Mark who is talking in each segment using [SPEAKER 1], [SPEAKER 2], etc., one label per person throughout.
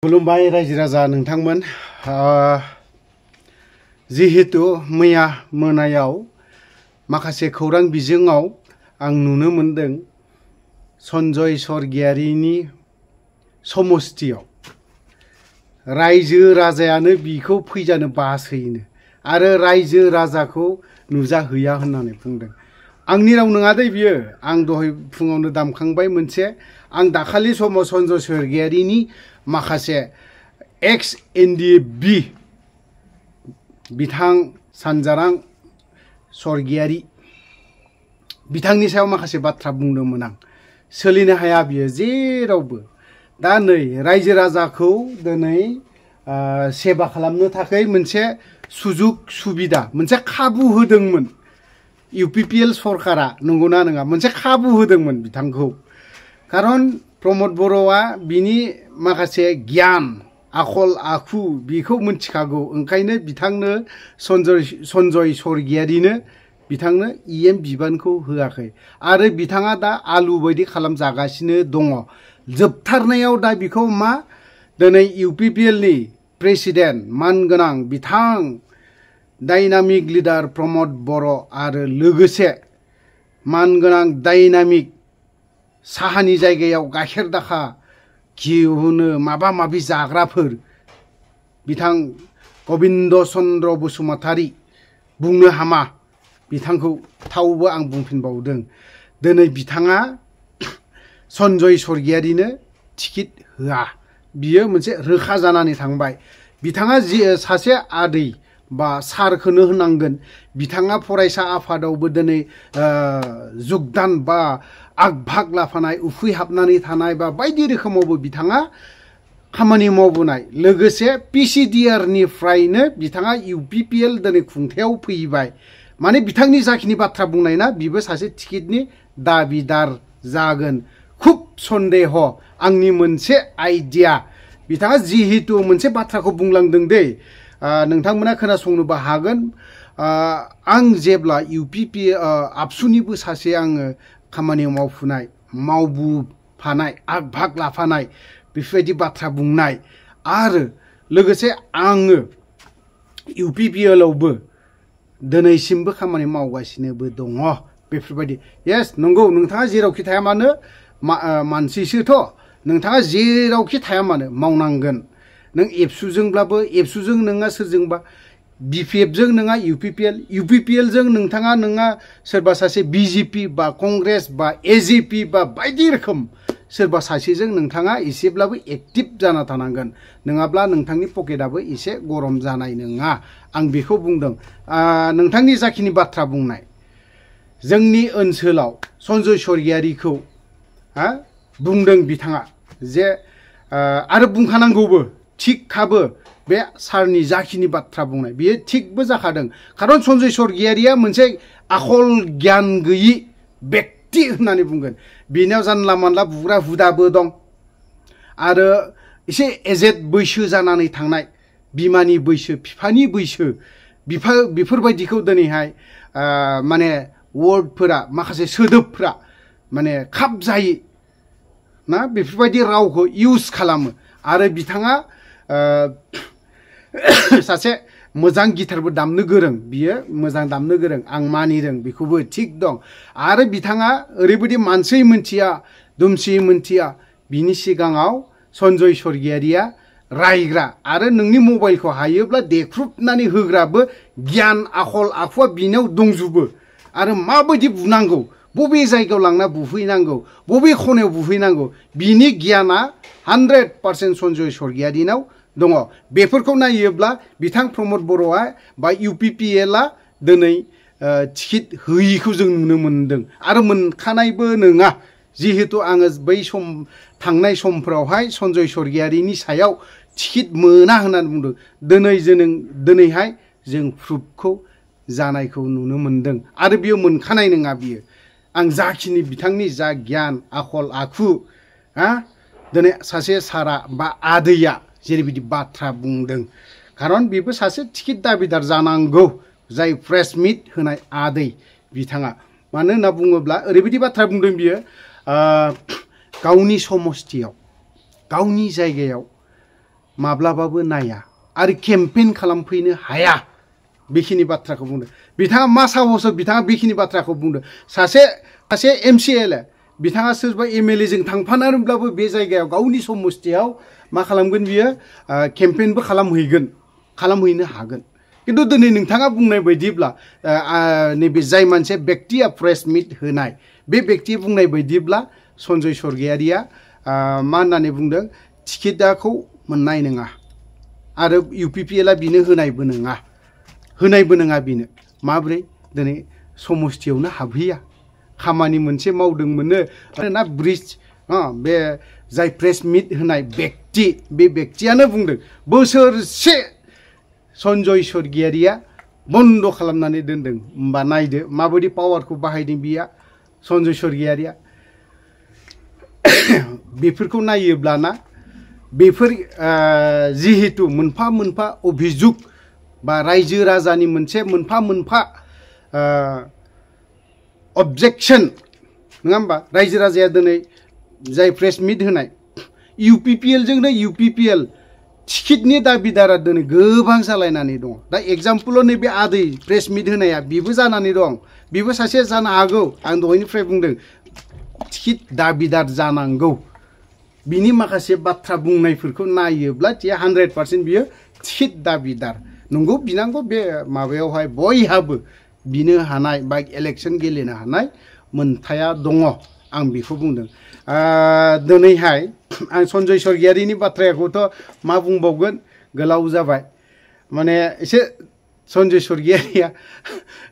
[SPEAKER 1] खुलुमबाय रायजो राजा नोंथांमोन जिहेतु मैया मोनायाव माखासे खौरां बिजोङाव आं नुनो मोनदों सन्जय सरगियारिनि समस्तियाव रायजो राजायानो बिखौ फैजानो बासैनो आरो रायजो राजाखौ नुजाहैया होननानै बुंदों। आंनि राव नङा दै बियो, आं दहाय फुङावनो दामखांबाय मोनसे। आं दाखालि समाव सन्जय सरगियारिनि माखासे एक्स एनडिएफबि बिथां सानजारां सरगियारि बिथांनि सायाव माखासे बाथ्रा बुंदोंमोन आं। सोलिनो हाया बियो जेरावबो। दा नै रायजो राजाखौ दिनै सेवा खालामनो थाखाय मोनसे सुजुग सुबिदा मोनसे खाबु होदोंमोन इउपिपिएल सरकारा, नंगौना नङा? मोनसे खाबु होदोंमोन बिथांखौ। खारन प्रमद बर'आ बिनि माखासे गियान आखल आखु बिखौ मिथिखागौ, ओंखायनो बिथांनो सन्जय सरगियारिनो बिथांनो इएम बिबानखौ होआखै आरो बिथाङा दा आलु बायदि खालामजागासिनो दङ। जोबथारनायाव दा बिखौ मा दिनै इउपिपिएलनि प्रेसिडेन्ट मानगोनां बिथां डाइनामिक लिडार प्रमद बर' आरो लोगोसे मानगोनां डाइनामिक साहानि जायगायाव गाइखेर दाखा घिउनो माबा माबि जाग्राफोर बिथां गबिन्द चन्द्र बसुमतारी, बुंनो हामा बिथांखौ, थावबो आं बुंफिनबावदों। दिनै बिथाङा सन्जय सरगियारिनो टिकेट होआ, बियो मोनसे रोखा जानानै थांबाय। बिथाङा सासे आदै बा सारखौनो होनांगोन। बिथाङा फरायसा आफादावबो दिनै जुगदान बा आगभाग लाफानाय, उखैहाबनानै थानाय बा बायदि रोखोमावबो बिथाङा खामानि मावबोनाय। लोगोसे पिसिडिआरनिफ्रायनो बिथाङा इउपिपिएल दिनै खुंथायाव फैबाय। माने बिथांनि जाखिनि बाथ्रा बुंनाय ना, बिबो सासे टिकेटनि दाबिदार जागोन। खुब सन्देह, आंनि मोनसे आइडिया। बिथाङा जिहेतु मोनसे बाथ्राखौ बुंलांदों दे, नोंथांमोना खोनासंनोबो हागोन। आं जेब्ला इउपिपिएल आबसुनिबो सासे आङो खामानि मावफुनाय, मावबोफानाय, आग भाग लाफानाय बेफोरबायदि बाथ्रा बुंनाय, आरो लोगोसे आङो इउपिपिएलआवबो दिनैसिमबो खामानि मावगासिनोबो दङ बेफोरबायदि। येस, नंगौ, नोंथाङा जेरावखि थाया मानो मानसिसोथ', नोंथाङा जेरावखि थाया मानो मावनांगोन। नों एबसुजोंब्लाबो, एबसुजों नोङा सोरजोंबा, बिपिएफजों नोङा इउपिपिएल, इउपिपिएलजों नोङा सोरबा सासे बिजेपि बा कंग्रेस बा एजेपि बा बायदि रोखोम सोरबा सासेजों नोंथाङा एसेब्लाबो एक्टिभ जाना थानांगोन, नङाब्ला नोंथांनि पकेटआबो एसे गरम जानाय नङा। आं बेखौ बुंदों। नोंथांनि जाखिनि बाथ्रा बुंनाय, जोंनि ओनसोलाव सन्जय सरगियारिखौ बुंदों बिथाङा जे आरो बुंखानांगौबो, थिगखाबो। बे सारनि जाखिनि बाथ्रा बुंनाय बेयो थिगबो जाखादों। खारन सन्जय सरगियारिया मोनसे आखल गियान गैयि बेक्ति होननानै बुंगोन। बेनाव जानला मानला बुग्रा हुदाबो दं आरो एसे एजेड बैसो जानानै थांनाय, बिमानि बैसो, बिफानि बैसो, बेफोरबायदिखौ दिनैहाय माने वर्डफोरा, माखासे सोदोबफोरा माने खाब जायै ना, बेफोरबायदि रावखौ इउज खालामो। आरो बिथाङा सासे मोजां गिटारबो दामनो गोरों, बियो मोजां दामनो गोरों, आं मानिदों, बेखौबो थिग दं। आरो बिथाङा ओरैबायदि मानसि मोनथिया, दुमसि मोनथिया, बिनि सिगाङाव सन्जय सरगियारिया रायग्रा आरो नोंनि मबाइलखौ हायोब्ला देख्रुबनानै होग्राबो गियान आखल आखुआ बिनाव दंजोबो। आरो माबायदि बुनांगौ, बबे जायगायाव लांना बुफैनांगौ, बबे खनायाव बुफैनांगौ, बिनि गियाना 100% सन्जय सरगियारिनाव दङ। बेफोरखौ नायोब्ला बिथां प्रमद बर'आ बा इउपिपिएलआ दिनै टिकेट होयिखौ जों नुनो मोनदों आरो मोनखानायबो नङा। जिहेतु आङो बै सम थांनाय समफ्रावहाय सन्जय सरगियारिनि सायाव टिकेट मोना होननानै बुंदों। दिनैहाय जों प्रुफखौ जानायखौ नुनो मोनदों आरो बियो मोनखानाय नङा। बियो, आं जाखिनि बिथांनि जा गियान आखल आखु, दिनै सासे सारा बा आदैया जेरैबायदि बाथ्रा बुंदों, खारन बेबो सासे टिकेट दाबिदार जानांगौ, जाय प्रेस मिट होनाय आदै बिथाङा। मानो होनना बुङोब्ला ओरैबायदि बाथ्रा बुंदों बियो, गावनि समस्तियाव, गावनि जायगायाव माब्लाबाबो नाया आरो केम्पेइन खालामफैनो हाया बेखिनि बाथ्राखौ बुंदों बिथाङा मा साहसआव बिथाङा बेखिनि बाथ्राखौ बुंदों सासे एमसिएल बिथाङा सोरबा एमएलए जों थांफानानैब्लाबो बे जायगायाव गावनि समस्थियाव मा खालामगोन बियो केम्पेइनबो खालामहैनो हागोन किन्तु दिनै नोंथाङा बुंनाय बायदिब्ला नैबे जाय मोनसे बेक्तिया प्रेस मिट होनाय बे बेक्ति बुंनाय बायदिब्ला सन्जय सरगियारिया मा होननानै बुंदों टिकेटखौ मोननाय नङा आरो इउपिपिएलआ बिनो होनायबो नङा बिनो माब्रै दिनै समस्थियावनो हाबहैया खामानि मोनसे मावदोंमोननो ना ब्रिज बे जाय प्रेस मिट होनाय बेक्ति बे बेक्तियानो बुंदों बोसोरसे सन्जय सरगियारिया बन्द खालामनानै दोनदों होमबा नायदो माबायदि पावारखौ बाहायदों बिया सन्जय सरगियारिया बेफोरखौ नायोब्लाना बेफोर जिहेतु मोनफा मोनफा अभिजुग बा रायजो राजानि मोनसे मोनफा मोनफा अबजेक्सन नङा होमबा रायजो राजाया दिनै जाय प्रेस मिट होनाय इउपिपिएलजोंनो इउपिपिएल टिकेटनि दाबिदारा दिनै गोबां जालायनानै दङ दा एग्जाम्पलाव नैबे आदै प्रेस मिट होनाया बिबो जानानै दं बिबो सासे जानो हागौ आं दहायनिफ्राय बुंदों टिकेट दाबिदार जानांगौ बिनि माखासे बाथ्रा बुंनायफोरखौ नायोब्ला 100% बियो टिकेट दाबिदार नंगौ बिनांगौ बे माबायावहाय बयहाबो बिनो हानाय बा इलेक्सन गेलेनो हानाय मोनथाया दङ आं बेखौ बुंदों दिनैहाय आं सन्जय सरगियारिनि बाथ्राखौथ' मा बुंबावगोन गोलाव जाबाय माने एसे सन्जय सरगियारिया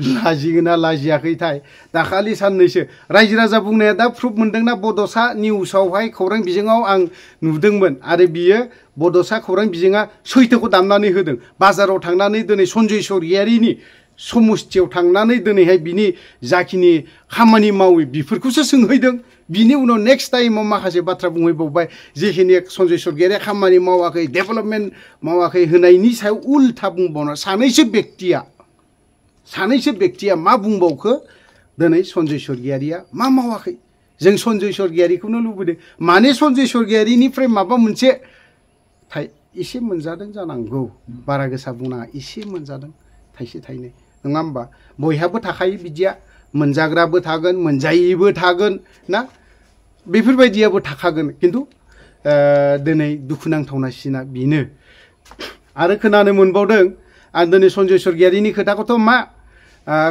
[SPEAKER 1] लाजिगोना लाजियाखैथाय दाखालि साननैसो रायजो राजा बुंनाया दा प्रुफ मोनदोंना बड'सा निउसावहाय खौरां बिजोङाव आं नुदोंमोन आरो बियो बड'सा खौरां बिजोङा सैथोखौ दामनानै होदों बाजाराव थांनानै दिनै सन्जय सरगियारिनि समस्थियाव थांनानै दिनैहाय बिनि जाखिनि खामानि मावो बेफोरखौसो सोंहैदों बिनि उनाव नेक्स्ट टाइमाव माखासे बाथ्रा बुंहैबावबाय जेखिनि सन्जय सरगियारिया खामानि मावाखै डेभेलपमेन्ट मावाखै होनायनि सायाव उल्था बुंबावना सानैसो बेक्तिया मा बुंबावखो दिनै सन्जय सरगियारिया मा मावाखै जों सन्जय सरगियारिखौनो लुबैदों माने सन्जय सरगियारिनिफ्राय माबा मोनसे एसे मोनजादों जानांगौ बारा गोसा बुंनाङा एसे मोनजादों थाइसे थाइनै नङा होमबा बयहाबो थाखायो बिदिया मोनजाग्राबो थागोन मोनजायैबो थागोन ना बेफोरबायदियाबो थाखागोन किन्तु दिनै दुखुनांथावनासिना बेनो आरो खोनानो मोनबावदों आं दिनै सन्जय सरगियारिनि खोथाखौथ' मा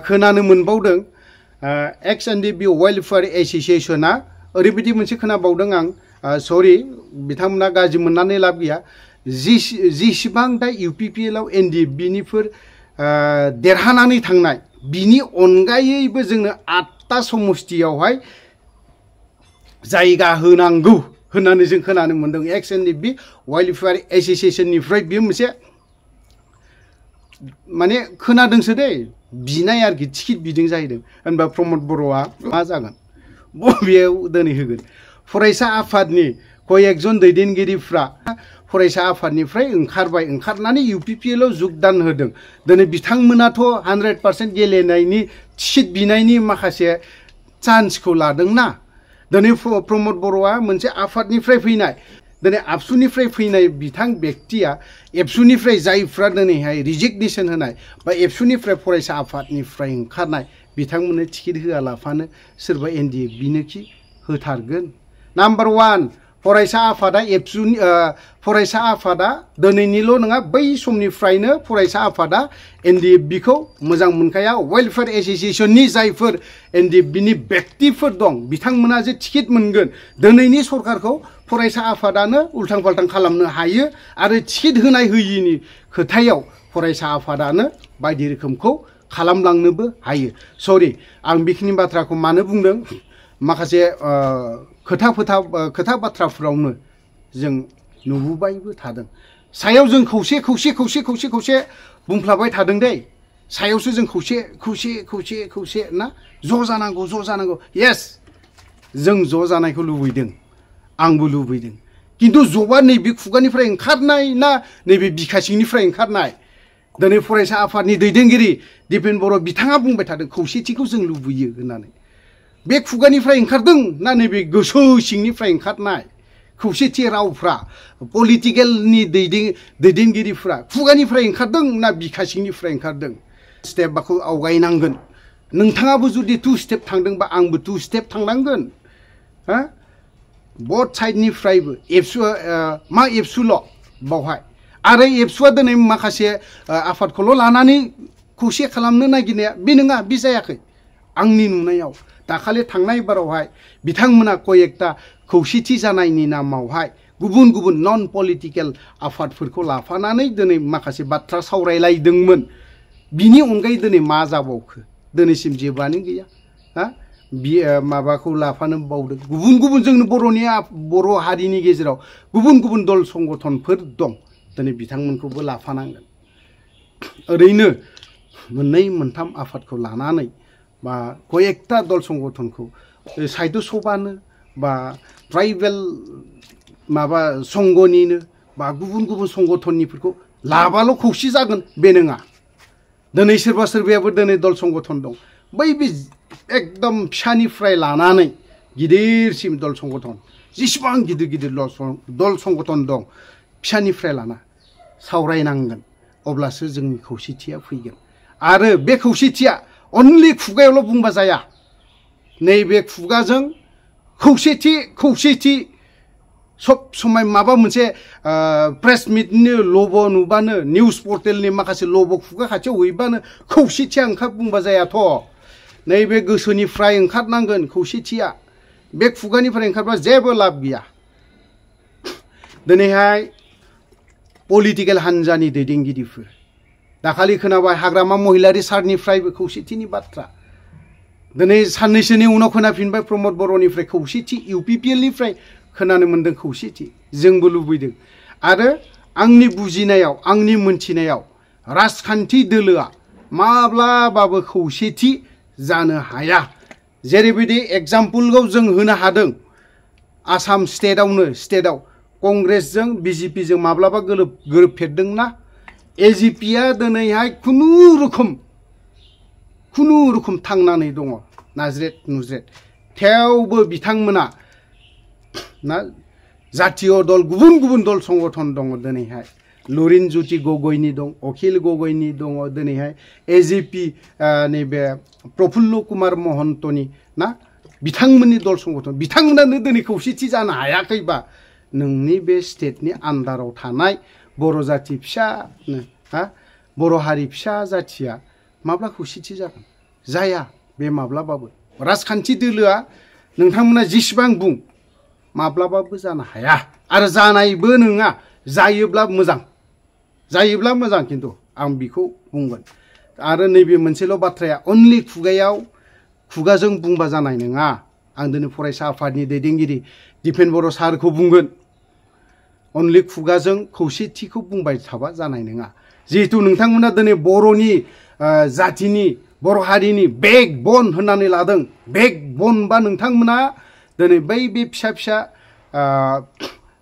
[SPEAKER 1] खोनानो मोनबावदों XNDB वेलफेयार एस'सिएशना ओरैबायदि मोनसे खोनाबावदों आं सरि बिथांमोना गाज्रि मोननानै लाब गैया जिसिबां दा इउपिपिएलआव एनडिएफबिनिफोर देरहानानै थांनाय बिनि अनगायैबो जोंनो 8टा समस्थियावहाय जायगा होनांगौ होननानै जों खोनानो मोनदों XNDB वेलफेयार एस'सिएशननिफ्राय बेयो मोनसे माने खोनादोंसो दे बिनाय आरोखि टिकेट बिदों जाहैदों होनबा प्रमद बर'आ मा जागोन बबेयाव दिनै होगोन फरायसा आफादनि कयेकजन दैदेनगिरिफ्रा फरायसा आफादनिफ्राय ओंखारनानै इउपिपिएलआव जुगदान होदों दिनै बिथांमोनाथ' 100% गेलेनायनि टिकेट बिनायनि माखासे चान्सखौ लादोंना दिनै प्रमद बर'आ मोनसे आफादनिफ्राय फैनाय दिनै आबसुनिफ्राय फैनाय बिथां बेक्तिया एबसुनिफ्राय जायफ्रा दिनैहाय रिजिगनेसन होनाय बा एबसुनिफ्राय फरायसा आफादनिफ्राय ओंखारनाय बिथांमोननो टिकेट होआलाफानो सोरबा एनडिएफ बिनोखि होथारगोन नाम्बार 1 फरायसा आफादा दिनैनिल' नङा बै समनिफ्रायनो फरायसा आफादा एनडिएफबिखौ मोजां मोनखाया वेलफेयार एस'सिएशननि जायफोर एनडिएफबिनि बेक्तिफोर दं बिथांमोना जे टिकेट मोनगोन दिनैनि सरकारखौ फरायसा आफादानो उल्थां फाल्थां खालामनो हायो आरो टिकेट होनाय होयिनि खोथायाव फरायसा आफादानो बायदि रोखोमखौ खालामलांनोबो हायो सरि आं बेखिनि बाथ्राखौ मानो बुंदों माखासे खोथा बाथ्राफोरावनो जों नुबोबायबो थादों सायाव जों खौसे बुंफ्लाबाय थादों दे सायावसो जों खौसे ना ज' जानांगौ येस जों ज' जानायखौ लुबैदों आंबो लुबैदों किन्तु ज'बा नैबे खुगानिफ्राय ओंखारनाय ना नैबे बिखा सिंनिफ्राय ओंखारनाय दिनै फरायसा आफादनि दैदेनगिरि दिपेन बर' बिथाङा बुंबाय थादों खौसेथिखौ जों लुबैयो होननानै बे खुगानिफ्राय ओंखारदों ना नैबे गोसो सिंनिफ्राय ओंखारनाय खौसेथि रावफ्रा पलिटिकेलनि दैदेनगिरिफ्रा खुगानिफ्राय ओंखारदों ना बिखा सिंनिफ्राय ओंखारदों स्टेपखौ आवगायनांगोन नोंथाङाबो जुदि 2 स्टेप थांदोंबा आंबो 2 स्टेप थांनांगोन हा बथ साइडनिफ्रायबो एबसुआ मा एबसुल' बावहाय आरो एबसुआ दिनै माखासे आफादखौल' लानानै खौसे खालामनो नागिरनाया बे नङा बे जायाखै आंनि नुनायाव दाखालि थांनाय बारावहाय बिथांमोना कयेकटा खौसेथि जानायनि नामावहाय गुबुन गुबुन नन पलिटिकेल आफादफोरखौ लाफानानै दिनै माखासे बाथ्रा सावरायलायदोंमोन बिनि अनगायै दिनै मा जाबावखो दिनैसिम जेबोआनो गैया हा माबाखौ लाफानो बावदों गुबुन गुबुन जोंनि बर' हारिनि गेजेराव गुबुन गुबुन दल संगठनफोर दं दिनै बिथांमोनखौबो लाफानांगोन ओरैनो मोननै मोनथाम आफादखौ लानानै बा कयेकटा दल संगठनखौ साहित्य सभानो बा ट्राइबेल माबा संघनिनो बा गुबुन गुबुन संगठननिफोरखौ लाबाल' खौसे जागोन बे नङा दिनै सोरबा सोरबायाबो दिनै दल संगठन दं बै बे एकदम फिसानिफ्राय लानानै गिदिरसिम दल संगठन जेसेबां गिदिर गिदिर दल संगठन दं फिसानिफ्राय लाना सावरायनांगोन अब्लासो जोंनि खौसेथिया फैगोन आरो बे खौसेथिया अनलि खुगायावल' बुंबा जाया नैबे खुगाजों खौसेथि सब समय माबा मोनसे प्रेस मिटनि ल'ब नुबानो निउस पर्टेलनि माखासे ल'ब खुगा खाथियाव हैबानो खौसेथिया ओंखार बुंबा जायाथ' नैबे गोसोनिफ्राय ओंखारनांगोन खौसेथिया बे खुगानिफ्राय ओंखारबा जेबो लाब गैया दिनैहाय पलिटिकेल हान्जानि दैदेनगिरिफोर दाखालि खोनाबाय हाग्रामा महिलारि सारनिफ्रायबो खौसेथिनि बाथ्रा दिनै साननैसोनि उनाव खोनाफिनबाय प्रमद बर'निफ्राय खौसेथि इउपिपिएलनिफ्राय खोनानो मोन्दों खौसेथि जोंबो लुबैदों आरो आंनि बुजिनायाव आंनि मोनथिनायाव राजखान्थि दोलोआ माब्लाबाबो खौसेथि जानो हाया जेरैबायदि एग्जाम्पलखौ जों होनो हादों आसाम स्टेटआव कंग्रेसजों बिजेपिजों माब्लाबा गोरोबफेरदोंना एजिपिया दिनैहाय खुनुरुखुम थांनानै दङ नाज्रेद नुज्रेद थेवबो बिथांमोना ना जातीय दल गुबुन गुबुन दल संगठन दङ दिनैहाय लुरिन ज्योति गगैनि दं अखिल गगैनि दङ दिनैहाय एजिपि नैबे प्रफुल्ल कुमार महन्तनि ना बिथांमोननि दल संगठन बिथांमोनानो दिनै खौसेथि जानो हायाखैबा नोंनि बे स्टेटनि आन्दाराव थानाय बर' जाति फिसानो हा बर' हारि फिसा जाथिया माब्ला खौसेथि जागोन जाया बे माब्लाबाबो राजखान्थि दोलोआ नोंथांमोना जेसेबां बुं माब्लाबाबो जानो हाया आरो जानायबो नङा जायोब्ला मोजां खिन्थु आं बेखौ बुंगोन आरो नैबे मोनसेल' बाथ्राया अनलि खुगाजों बुंबा जानाय नङा आं दिनै फरायसा आफादनि दैदेनगिरि दिपेन बर' सारखौ बुंगोन अनलि खुगाजों खौसेथिखौ बुंबाय थाबा जानाय नङा जिहेतु नोंथांमोना दिनै बर'नि जातिनि बर' हारिनि बेकबन होननानै लादों बेकबन बा नोंथांमोना दिनै बै बे फिसा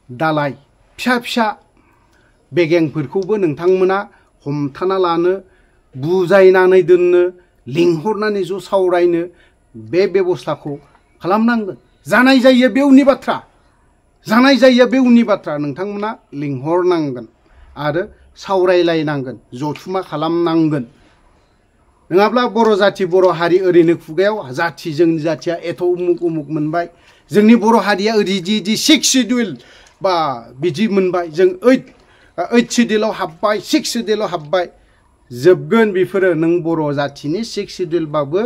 [SPEAKER 1] दालाय फिसा बेगेंफोरखौबो नोंथांमोना हमथाना लानो बुजायनानै दोननो लिंहरनानै ज' सावरायनो बे बेबस्थाखौ खालामनांगोन जानाय जायो बे उननि बाथ्रा नोंथांमोना लिंहरनांगोन आरो सावरायलायनांगोन जथुमा खालामनांगोन नङाब्ला बर' जाति बर' हारि ओरैनो खुगायाव जोंनि जातिया एथ' उमुक मोनबाय जोंनि बर' हारिया ओरैदि 6 शिडिउल बा बिदि मोनबाय जों 8 शिडिउलाव हाबबाय 6 शिडिउलाव हाबबाय जोबगोन बेफोरो नों बर' जातिनि 6 शिडिउलबाबो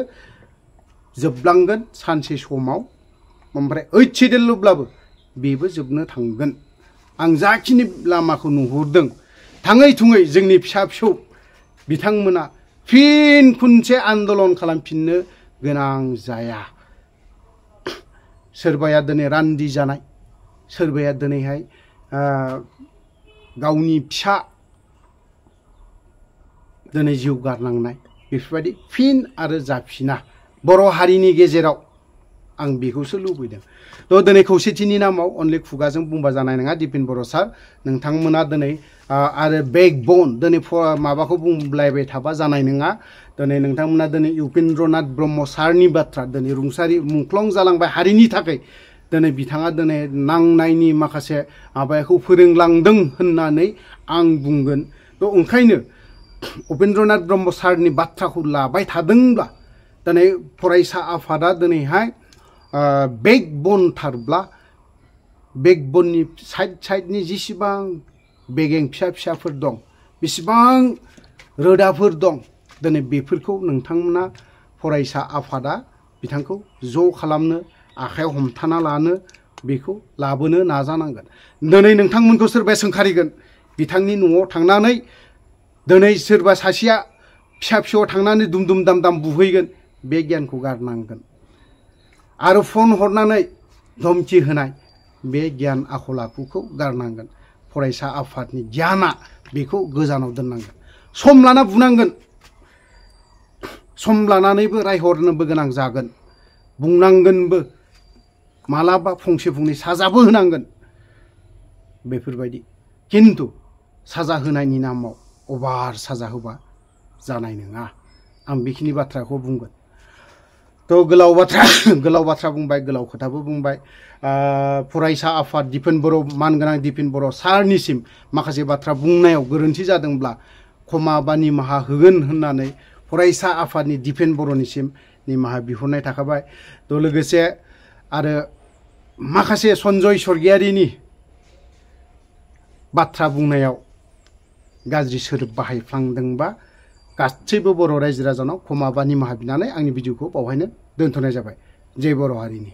[SPEAKER 1] जोबलांगोन सानसे समाव ओमफ्राय 8 शिडिउलब्लाबो बेबो जोबनो थांगोन आं जाखिनि लामाखौ नुहुरदों थाङै थुङै जोंनि फिसा फिसौ बिथांमोना फिन खनसे आन्दलन खालामफिननो गोनां जाया सोरबाया दिनै रान्दि जानाय सोरबाया दिनैहाय गावनि फिसा दिनै जिउ गारनांनाय बेफोरबायदि फिन आरो जाफिना बर' हारिनि गेजेराव आं बेखौसो लुबैदों थ' दिनै खौसेथिनि नामाव अनलि खुगाजों बुंबा जानाय नङा दिपेन बर' सार नोंथांमोना दिनै आरो बेकबन दिनै माबाखौ बुंलायबाय थाबा जानाय नङा दिनै नोंथांमोना दिनै उपेन्द्रनाथ ब्रह्म सारनि बाथ्रा दिनै रुंसारि मुंख्लं जालांबाय हारिनि थाखाय दिनै बिथाङा दिनै नांनायनि माखासे माबाखौ फोरोंलांदों होननानै आं बुंगोन। थ' ओंखायनो उपेन्द्रनाथ ब्रह्म सारनि बाथ्राखौ लाबाय थादोंब्ला दिनै फरायसा आफादा दिनैहाय बेकबनथारब्ला बेकबननि साइडनि जेसेबां बेगें फिसा फिसाफोर दं, बेसेबां रोदाफोर दं, दिनै बेफोरखौ नोंथांमोना फरायसा आफादा बिथांखौ ज' खालामनो, आखायाव हमथाना लानो, बेखौ लाबोनो नाजानांगोन। दिनै नोंथांमोनखौ सोरबाया सोंखारिगोन, बिथांनि न'आव थांनानै दिनै सोरबा सासेया फिसा फिसौआव थांनानै दुम दुम दाम दाम बुहैगोन, बे गियानखौ गारनांगोन। आरो फन हरनानै धमकि होनाय, बे गियान आखल आखुखौ गारनांगोन। फरायसा आफादनि गियाना बेखौ गोजानाव दोननांगोन। सम लाना बुंनांगोन, सम लानानैबो रायहरनोबो गोनां जागोन, बुंनांगोनबो, मालाबा फंसे फंनै साजाबो होनांगोन। बेफोरबायदि खिन्थु साजा होनायनि नामाव अभार साजा होबा जानाय नङा। आं बेखिनि बाथ्राखौ बुंगोन। थ' गोलाव बाथ्रा बुंबाय, गोलाव खोथाबो बुंबाय। फरायसा आफाद दिपेन बर', मानगोनां दिपेन बर' सारनिसिम माखासे बाथ्रा बुंनायाव गोरोन्थि जादोंब्ला क्षमा बा निमाहा होगोन होननानै फरायसा आफादनि दिपेन बर'निसिम निमाहा बिहरनाय थाखाबाय। थ' लोगोसे आरो माखासे सन्जय स्वर्गियारिनि बाथ्रा बुंनायाव गाज्रि सोदोब बाहायफ्लांदोंबा गासैबो बर' रायजो राजानाव क्षमा बा निमाहा बिनानै आंनि भिडिअखौ बावहायनो दोनथ'नाय जाबाय। जय बर' हारिनि।